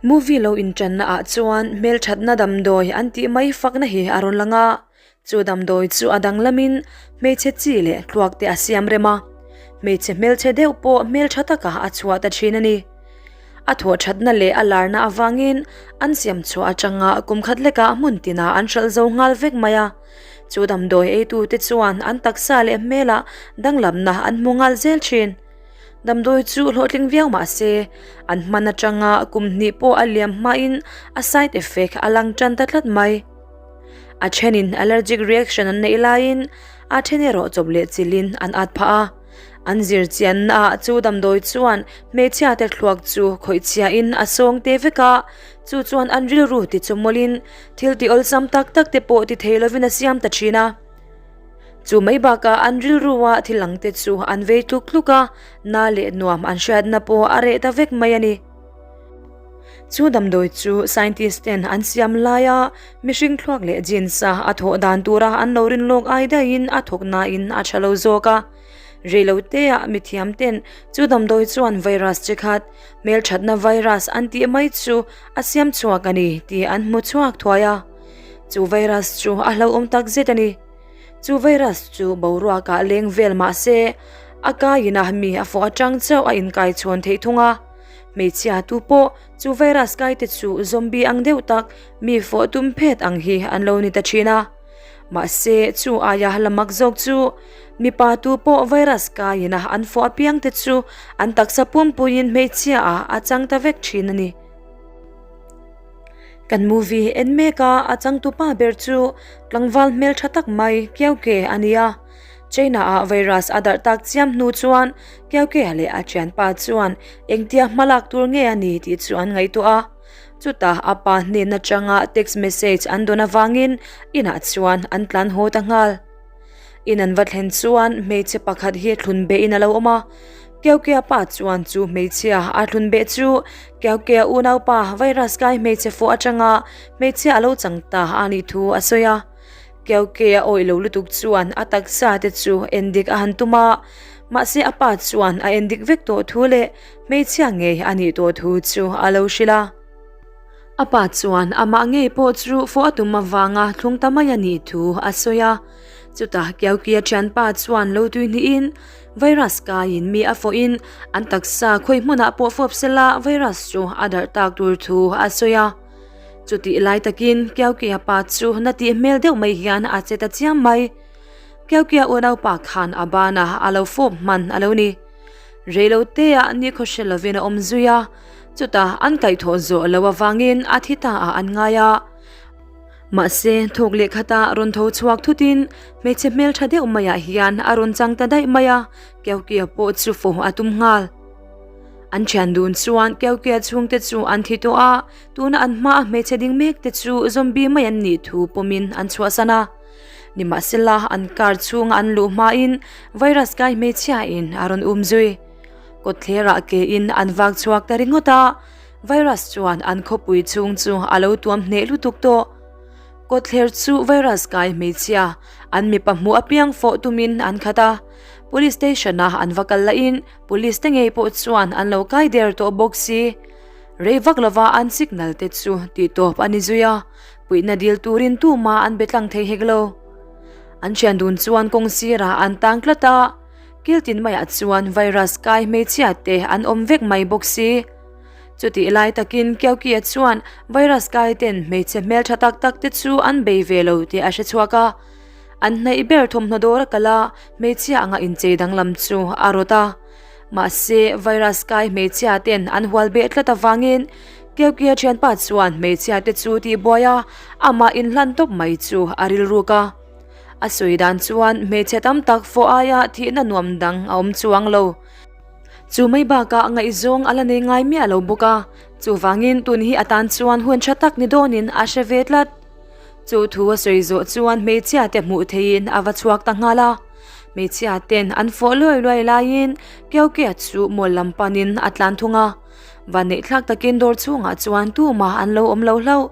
Movie lo inṭanna ah chuan hmelṭhatna damdawi an tih mai fakna hi a rawn lang a, chu damdawi chu a danglamin hmeichhe chi leh thluak te a siam rem a, hmeichhe hmelchhe deuh pawh hmelṭha takah a chhuah ta ṭhin a ni. A thawhṭhatna leh a larna avangin an siam chhuah aṭanga kum khat lekah hmun tinah an hralh zo nghal vek mai a, chu damdawi eitute chuan an taksa leh hmelah danglamna an hmu nghal zel ṭhin. Damdawi chu hlawhtling viau mah se, an hman atanga kum hnih pawh a liam hmain a side effect a lang tan ta tlat mai. A thenin allergic reaction an neih laiin a then erawh chawp leh chilhin an at phah a. An zir chianna ah chu damdawi chuan hmeichhia te thluak chu khawih chhiahin a sawng te vek a, chu chuan an rilru ti chawmawlhin thil ti awlsam tak tak te pawh ti thei lovin a siam ta thin a. Chu mai bakah an rilrua thil ang te chu an vei tluk tluk a, na leh nuam an hriatna pawh a reh ta vek mai a ni. Chu damdawi chu scientist ten an siam laia mihring thluak leh genes a a thawh dan tura an lo rin lawk ai daihin a thawk nain a tha lo zawk a. Reiloteah mithiam ten chu damdawi chuan virus chi khat, hmelthatna virus an tih mai chu a siam chhuak a ni tih an hmu chhuak thuai a. Chu virus chu a hlauhawm tak zet a ni. Chu virus chu boruakah leng vel mah se, a kaiin a mi a fawh atang chauh a inkai chhawn theih thung a. Hmeichhia tu pawh chu virus kaite chu zombie ang deuh tak mi fawh tum phet ang hi an lo ni ta thin a. Mahse, chu aia la mak zawk chu mipa tu pawh virus kaiin a an fawh apiangte chu an taksa pumpuiin hmeichhia ah a chang ta vek thin a ni. Kan movie en mek a, a changtupa ber chu tlangval hmeltha tak mai Kyauke a ni a. China ah virus a darh tak chiam hnu chuan Kyauke-a leh a thianpa chuan engtia hmalak tur nge a ni tih chu an ngaihtuah a. Chutah a pa hnen atanga text message an dawn avangin inah chuan an tlan haw ta nghal. In an va thlen chuan hmeichhe pakhat hi thlun beh in a lo awm a, Kyaukia pa chuan chu hmeichhia a thlun beh chu Kyaukia unaupa virus kai hmeichhe fawh atanga hmeichhia a lo chang ta a nih thu a sawi a. Kyaukia awih lo lutuk chuan a taksa te chu en dik a han tum a, mahse a pa chuan a en dik vek tawh thu leh hmeichhia ngei a nih tawh thu chu a lo hrilh a. A pa chuan amah ngei pawh chu fawh a tum avanga thlung ta mai a nih thu a sawi a. Chutah Kyaukia thianpa chuan lo tui hnihin virus kaiin mi a fawhin an taksa khawi hmunah pawh fawp sela virus chu a darh tak tur thu a sawi a. Chutih lai takin Kyaukia pa chu na tih hmel deuh mai hian a che ta chiam mai. Kyaukia unaupa khan a banah a lo fawp hman a lo ni. Reiloteah nikhaw hre lovin a awm zui a, chutah an kaihthawh zawh loh avangin a thi ta ah an ngai a. Mahse, thawk leh khatah rawn tho chhuak thutin hmeichhe hmeltha deuh maiah hian a rawn chang ta daih mai a, Kyaukia pawh chu fawh a tum nghal. An thian dun chuan Kyaukia chhungte chu an thi tawh a, tuna an hmaa hmeichhe ding mek te chu zombie mai an nih thu pawmin an chhuahsan a. Nimahsela, an car chhunga an luh hmain virus kai hmeichhiain a rawn um zui. Kawtthlerah kein an vak chhuak ta ringawt a, virus chuan an khawpui chhung chu a lo tuam hneh lutuk tawh. Kawtthler chu virus kai hmeichhia an mipa hmuh apiang fawh tumin an khat a, police station-a an va kal lahin police te ngei pawh chuan an lo kai der tawh bawk si. Rei vak lova an signal te chu tihtawp a ni zui a. Puihna dil turin tuma an be tlang thei hek lo. An thian dun chuan kawng sirah an tang tlat a, kil tin maiah chuan virus kai hmeichhia te an awm vek mai bawk si. Chutih lai takin Kyaukia chuan virus kai ten hmeichhe hmeltha tak tak te chu an bei ve lo tih a hre chhuak a. An hnaih ber thawmhnaw dawr a kal a, hmeichhia anga inchei danglam chu a rawt a. Mahse, virus kai hmeichhia ten an hual beh tlat avangin Kyaukia thianpa chuan hmeichhia te chu tihbuai a, amah inhlan tawp mai chu a rilruk a. A sawi dan chuan hmeichhe tam tak fawh aia thihna nuam dang a awm chuang lo. Chu mai bakah ngaihzawng a la nei ngai miah lo bawk a, chuvangin tun hi atan chuan hun tha tak ni dawnin a hre ve tlat. Chu thu a sawi zawh chuan hmeichhia te hmuh theihin a va chhuak ta nghal a. Hmeichhia ten an fawh luai luai laiin Kyaukia chu mawl lam panin a tlan thung a. Vanneih thlak takin dawr chhungah chuan tumah an lo awm lo hlauh.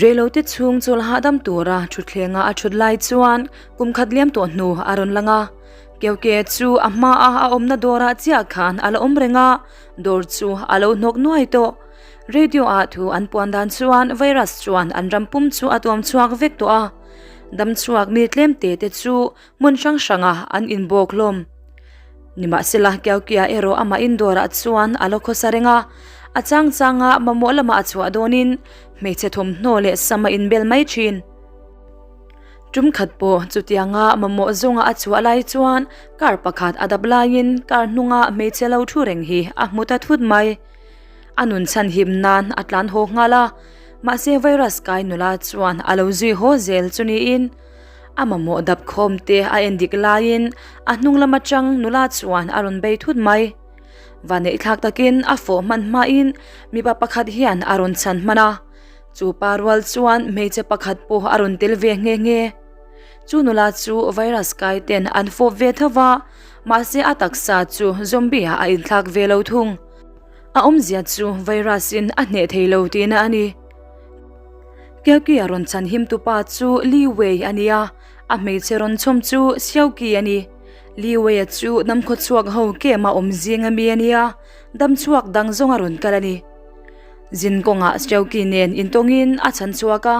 Reilote chhung chawlh hahdam tura thutthlengah a thut lai chuan kum khat liam tawh hnu a rawn lang a. Keuke chu a hmaa a awmna dawrah chiah khan a la awm reng a, dawr chu a lo hnawk nuai tawh. Radio ah thu an puan dan chuan virus chuan an ram pum chu a tuam chhuak vek tawh a, dam chhuak mi tlem te te chu hmun hrang hrangah an inbawk hlawm. Nimahsela Keukia erawh amah indawrah chuan a la khawsa reng a, a chang changa mamawh lamah a chhuah dawnin hmeichhe thawmhnaw leh sam a inbel mai thin. Tum khat pawh chutianga mamawh zawnga a chhuah lai chuan car pakhat a dap laiin car hnunga hmeichhe lo thu reng hi a hmu ta thut mai. A nun chhan him nan a tlan haw nghal a, mahse virus kai nula chuan a lo zui haw zel chu niin a mamawh dap khawm te a en dik laiin a hnung lam atang nula chuan a rawn bei thut mai. Vaneihthlak takin a fawh hman hmain mipa pakhat hian a rawn chhan hman a. Chu pa rual chuan hmeichhe pakhat pawh a rawn tel ve nghe nghe. Chu nula chu virus kai ten an fawp ve tho va, mahse a taksa chu zombie ah a inthlak ve lo thung. A awmzia chu virus in a hneh thei lo tihna a ni. Kyauki a rawn chhan him tu pa chu Li Wei a ni a, a hmeichhe rawn chhawm chu Xiao Qi a ni. Li Wei a chu damkhaw chhuak ho kem a awm zing ami a nia, dam chhuak dang zawng a rawn kal a ni. Zin kawngah Xiaoqi nen intawngin a chhan chhuak a,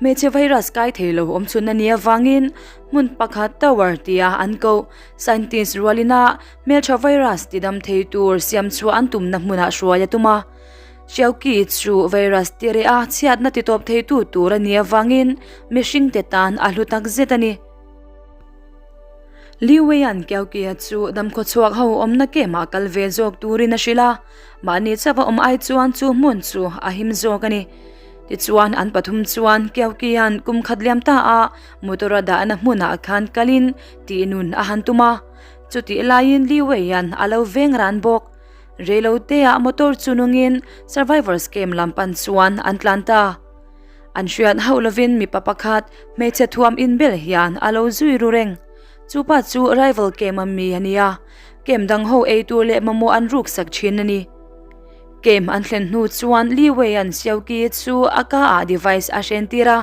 hmeichhe virus kai thei lo awm chhun a nih avangin hmun pakhat tower tia an koh scientist rualina hmeltha virus tidam thei tur siam chhuah an tumna hmunah hruai a tum a. Xiaoqi chu virus ti reh a chhiatna titawp theitu tur a nih avangin mihringte tan a hlu takzet a ni. Liu Wei'an Kiaokia chu damkhaw chhuak ho awmna kemah kal ve zawk turin a hrilh a, mahni chauh a awm ai chuan chu hmun chu a him zawk a ni. Tichuan an pathum chuan Kiaokia'n kum khat liam ta a motor a dahna hmunah khan kalin tih nun a han tum a, chutih laiin Liu Wei'an a lo veng ran bawk. Reiloteah motor chu nungin Survivors Camp lam pan chuan an tlan ta. An hriat hauh lovin mipa pakhat hmeichhe thuam inbel hian a lo zui ru reng. Chu pa chu rival camp a mi a ni a, camp dang ho ei tur leh mamawh an ruk sak thin a ni. Camp an thlen hnu chuan Li Wei-a'n Xiao Qi chu a ka ah device a hren tir a,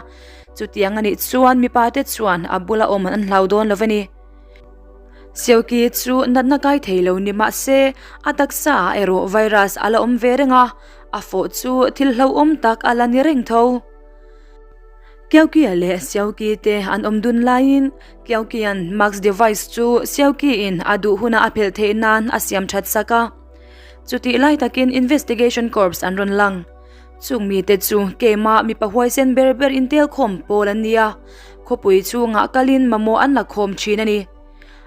chutiang a nih chuan mipa te chuan a bula awm an hlau dawn lo a ni. Xiao Qi chu natna kai thei lo ni mah se a taksa ah erawh virus a la awm ve reng a, A fawh chu thil hlauhawm tak a la ni reng tho. Kiaukia leh Siauki te an awm dun laiin Kiaukia'n mask device chu Siaukiin a duh huna a phelh theih nan a siam that sak a. Chutih lai takin Investigation Corps an rawn lang. Chung mite chu keimah mipa huaisen ber ber intelkhawm pawl an ni a, khawpui chhungah kalin mamawh an la khawm thin a ni.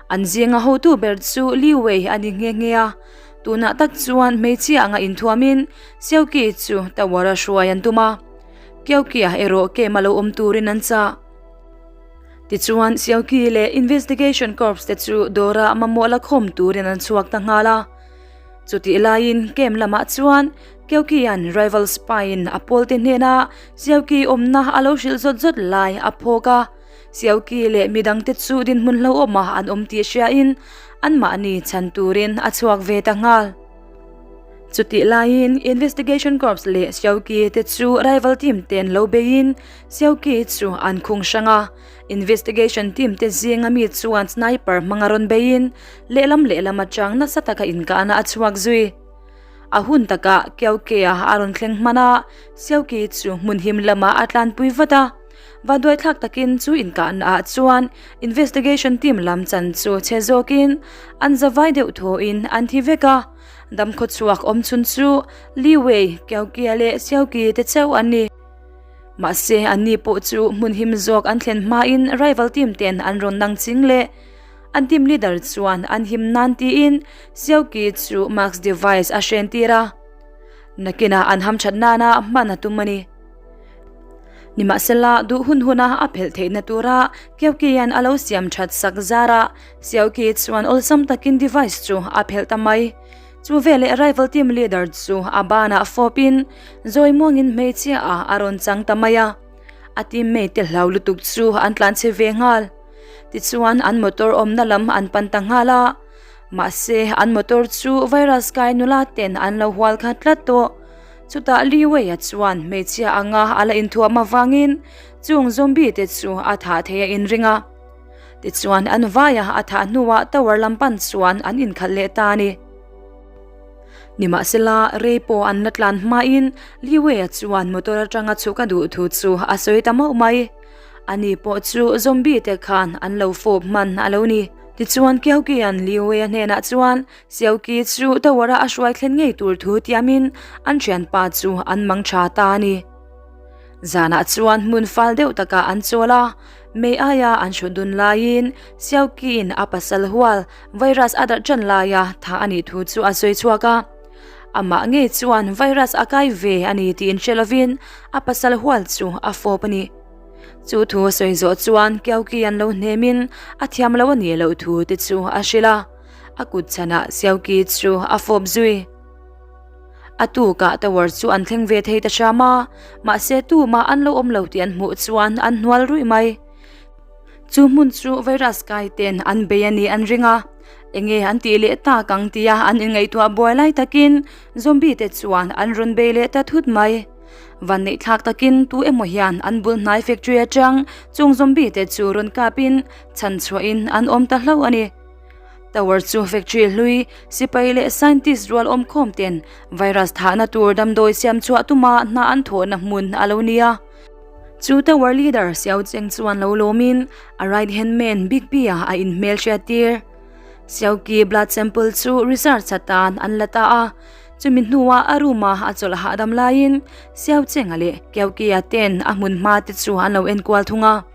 An zinga hotu ber chu Li Wei a ni nghe nghe a, tunah tak chuan hmeichhia anga inthuamin Xiao Qi chu tower-a hruai an tum a, Kiao Qi-a erawh camp a lo awm turin an chah. Tichuan Xiao Qi leh Investigation Corps te chu dawra mamawh la khawm turin an chhuak ta nghal a. Chutih laiin camp lamah chuan Kiao Qi-a'n rival spy-in a pawlte hnena Xiao Qi awmna a lo hrilh zawt zawt lai a phawk a. Siauki leh midangte chu dinhmun hlauhawmah an awm tih hriain anmahni chhan turin a chhuak ve ta nghal. Chutih laiin Investigation Corps leh Siauki te chu rival team ten lo beiin Siauki chu an khung hrang a, Investigation team te zinga mi chuan sniper hmanga rawn beiin lehlam lehlam atang nasa taka inkahna a chhuak zui. A hun takah Kiaukea a rawn thleng hman a, Siauki chu hmun him lamah a tlanpui vat a. Vanduaithlak takin chu inkahna ah chuan investigation team lam chan chu chhe zawkin an zavai deuh thawhin an thi vek a, damkhaw chhuak awm chhun chu Li Wei, Kiaukea leh Siauki te chauh an ni. Mahse anni pawh chu hmun him zawk an thlen hmain rival team ten an rawn nang ching leh. An team leader chuan an him nan tiin Xiaoqi chu mask device a hren tir a, nakinah an hamthat nana hman a tum a ni. Nimahsela, duh hun huna a phelh theihna tura Qiaoqian a lo siam that sak zarah Xiaoqi chuan awlsam takin device chu a phelh ta mai. Chu veleh rival team leader chu a banah fawpin zawi muangin hmeichhia ah a rawn chang ta mai a. A teammate te hlau lutuk chu an tlanchhe ve nghal. Tichuan an motor awmna lam an pan ta nghal a, mahse an motor chu virus kai nula ten an lo hual khat tlat tawh. Chutah Li Wei-a chuan hmeichhia anga a la inthuam avangin chung zombie te chu a thah thei a inring a. Tichuan an vaia a thah hnuah tower lam pan chuan an inkhalh leh ta a ni. Nimahsela, rei pawh an la tlan hmain Li Wei-a chuan motor atanga chhuk a duh thu chu a sawi ta mauh mai. Ani pawh chu zombie te khan an lo fawp hman a lo ni. Tichuan Kiaukia'n Li Wei-a hnenah chuan Xiaoqi chu tower-a a hruai thlen ngei tur thu tiamin an thianpa chu an mang tha ta a ni. Zanah chuan hmun fal deuh takah an chawl a, mei aia an hrut dun laiin Xiaoqi'n a pasal hual virus a darh ṭan laia tha a nih thu chu a sawi chhuak a. Amah ngei chuan virus a kai ve a ni tih inhre lovin a pasal hual chu a fawp a ni. Chu thu a sawi zawh chuan Xiaoqi an lo hnemin a thiam lo a nih loh thu te chu a hrilh a, a kut chhanah Xiaoqi chu a fawp zui. A tukah tower chu an thleng ve thei ta hram a, mahse tumah an lo awm lo tih an hmuh chuan an hnual ruih mai. Chu hmun chu virus kai ten an bei a nih an ring a, enge an tih leh tak ang tia an inngaihtuah buai lai takin zombie te chuan an rawn bei leh ta thut mai. Vanneih thlak takin tu emaw hian an bul hnai factory atang chung zombie te chu rawn kapin chhan chhuahin an awm ta hlauh a ni. Tower chu factory hlui, sipai leh scientist rual awmkhawm ten virus thahna tur damdawi siam chhuah tuma hna an thawhna hmun a lo ni a. Chu tower leader Xiao Cheng chuan lo lawmin a right hand man Big B-a a inhmelhriat tir. Xiao Qi blood sample chu research atan an la ta a, chumi hnuah a room-a a chawlh hahdam laiin Xiao Cheng-a leh Qiao Qi-a ten a hmun hma te chu an lo enkual thung a.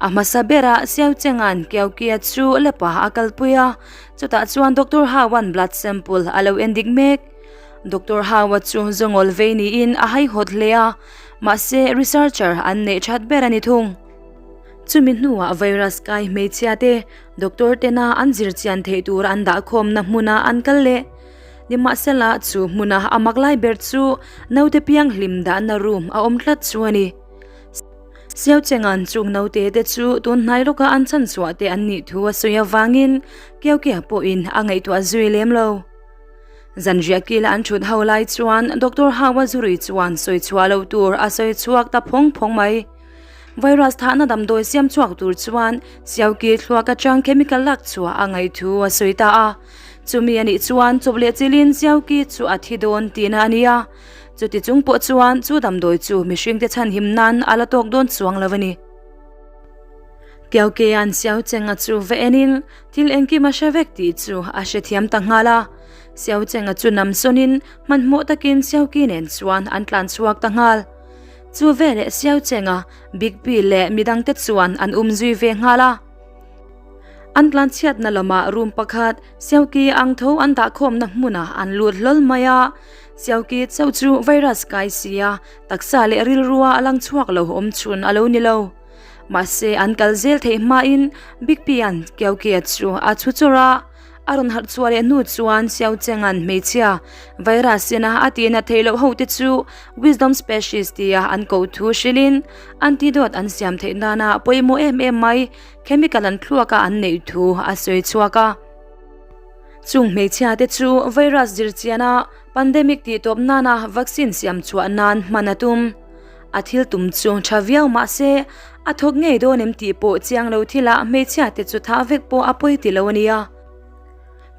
A hmasa berah Xiao Cheng-a'n Kiao Kia chu lap-ah a kalpui a, chutah chuan Doctor Hao-a'n blood sample a lo en dik mek. Doctor Hao-a chu zawngawl vei niin a haihawt hle a, mahse researcher an neih that ber a ni thung. Chumi hnuah virus kai hmeichhia te doctor tena an zir chian theih tur an dahkhawmna hmuna an kal leh. Nimahsela chu hmuna a mak lai ber chu naute pianghlim dahna room a awm tlat chu a ni. Xiao Cheng-a'n chung naute te chu tun hnai lawka an chhan chhuah te an nih thu a sawi avangin Kiau Kia pawhin a ngaihtuah zui lem lo. Zanriah kila an thut ho lai chuan Doctor Hau-a zurui chuan sawi chhuah loh tur a sawi chhuak ta phawng phawng mai. Virus thahna damdawi siam chhuak tur chuan Xiao Ki thluak atang chemical lak chhuah a ngaih thu a sawi ta a. Chumi a nih chuan chawp leh chilin Xiao Ki chu a thi dawn tihna a ni a. Chuti chung pawh chuan chu damdawi chu mihringte chhanhim nan a la tawk dawn chuang lo a ni. Kiaukea'n Xiao Cheng-a chu va enin thil engkim a hre vek tih chu a hrethiam ta nghal a. Xiao Cheng-a chu nam sawnin hmanhmawh takin Xiao Ki nen chuan an tlan chhuak ta nghal. Chu veleh Xiao Cheng-a, Big Pi leh midangte chuan an um zui ve nghal a. An tlan chhiatna lamah room pakhat Xiaoqi ang tho an dahkhawmna hmunah an lut hlawl mai a. Xiaoqi chauh chu virus kai sia taksa leh rilrua a lang chhuak lo awm chhun a lo ni lo. Mahse an kal zel theih hmain Big P-a'n Qiaoqi-a chu a chhu chawrh a. A rawn harh chhuah leh hnu chuan Xiao Cheng-a'n hmeichhia virus ina a tihna theih loh hote chu Wisdom Species tia an koh thu hrilhin antidote an siam theih nana pawimawh em em mai Chemical an thluak a an neih thu a sawi chhuak a. Chung hmeichhia te chu virus zirchian a pandemic tih tawp nana vaccine siam chhuah nan hman a tum. A thil tum chu tha viau mah se a thawk ngei dawn em tih pawh chiang lo thilah hmeichhia te chu thah vek pawh a pawi ti lo a nia.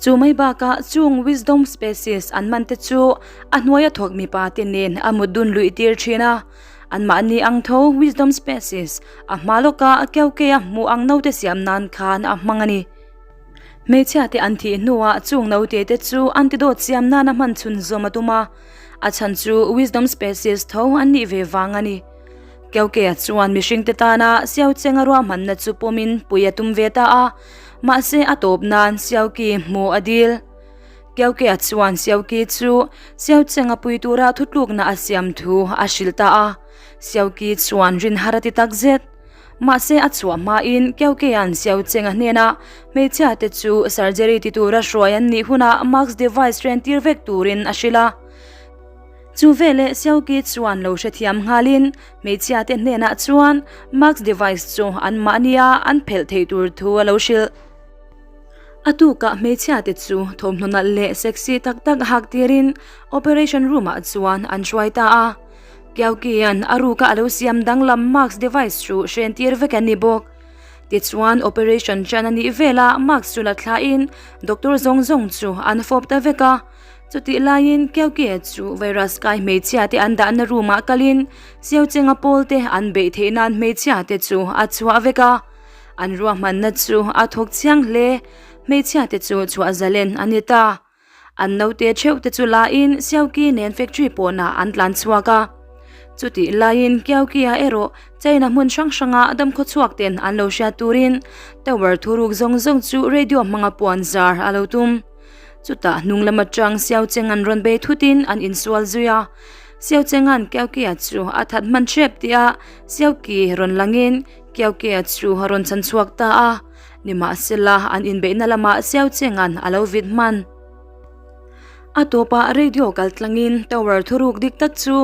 Chu mai bakah chung wisdom species an man te chu a hnuaia thawk mipa te nen a mut dun luih tir thin a. Anmahni ang tho wisdom species a hma lawka keu keia hmuh ang naute siam nan khan a hmang a ni. Hmeichhia te an thih hnuah chung naute te chu antidote siam nana hman chhun zawm a tum a, a chhan chu wisdom species tho an nih ve vang a ni. Keu keia chuan mihringte tana siau chenga ruahmanna chu pawmin pui a tum ve ta a, mahse a tawp nan siau ki hmuh a dil. Kiauke-a chuan Siauki chu Siauchenga pui tura thutlukna a siam thu a hrilh ta a, Siauki chuan rin har a ti tak zet. Mahse a chhuah hmain Kiauke-a'n Siauchenga hnenah hmeichhia te chu surgery ti tura hruai an nih hunah mask device ren tir vek turin a hrilh a. Chu veleh Siauki chuan lo hrethiam nghalin hmeichhia te hnenah chuan mask device chu anmahnia an phelh theih tur thu a lo hrilh. A tukah hmeichhia te chu thawmhnaw nalh leh sexy tak tak hak tirin operation room ah chuan an hruai ta a. Kiaukia'n a ruka a lo siam danglam mask device chu hren tir vek an ni bawk. Tichuan operation ṭan a nih velah mask chu la thlain doctor zawng zawng chu an fawp ta vek a. Chutih laiin Kyaukie chu virus kai hmeichhia te an dahna room ah kalin Siauchenga pawl te an beih theih nan hmeichhia te chu a chhuah vek a. An ruahmanna chu a thawk chiang hle. Hmeichhia te chu chhuah zalen a ni ta. An naute theuh te chu la in Siauki nen factory pawnah an tlan chhuak a. Chutih laiin Kyaukia erawh China hmun hrang hranga damkhaw chhuak ten an lo hriat turin tower thuruk zawng zawng chu radio hmanga puan zar a lo tum. Chutah hnung lam atang Xiao Cheng an rawn bei thutin an insual zui a. Xiao Chenga'n Kiaokia chu a that hman hrep tih a Xiao Ki rawn langin Kiaokia chu a rawn chhan chhuak ta a. Nimahsela an inbeihna lamah Xiao Chenga'n a lo vit hman. A tawpah radio kal tlangin tower thuruk dik tak chu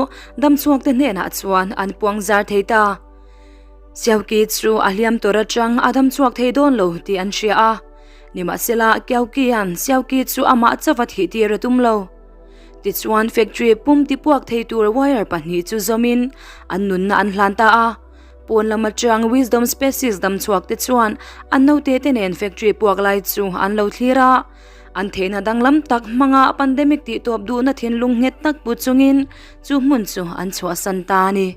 damchhuakte hnenah chuan an puang zar thei ta. Xiaoqi chu a hliam tur atang a dam chhuak thei dawn lo tih an hria a. Nimahsela, Qiaoqian Xiaoqi chu amah chauh a thih tir a tum lo. Tichuan, factory pum tipuak thei tur wire pahnih chu zawmin an nunna an hlan ta a. Pawn lam atang Wisdom Species dam chhuak te chuan an naute te nen factory puak lai chu an lo thlir a. An theihna danglam tak hmanga pandemic tihtawp duhna thinlung nghet tak pu chungin chu hmun chu an chhuahsan ta a ni.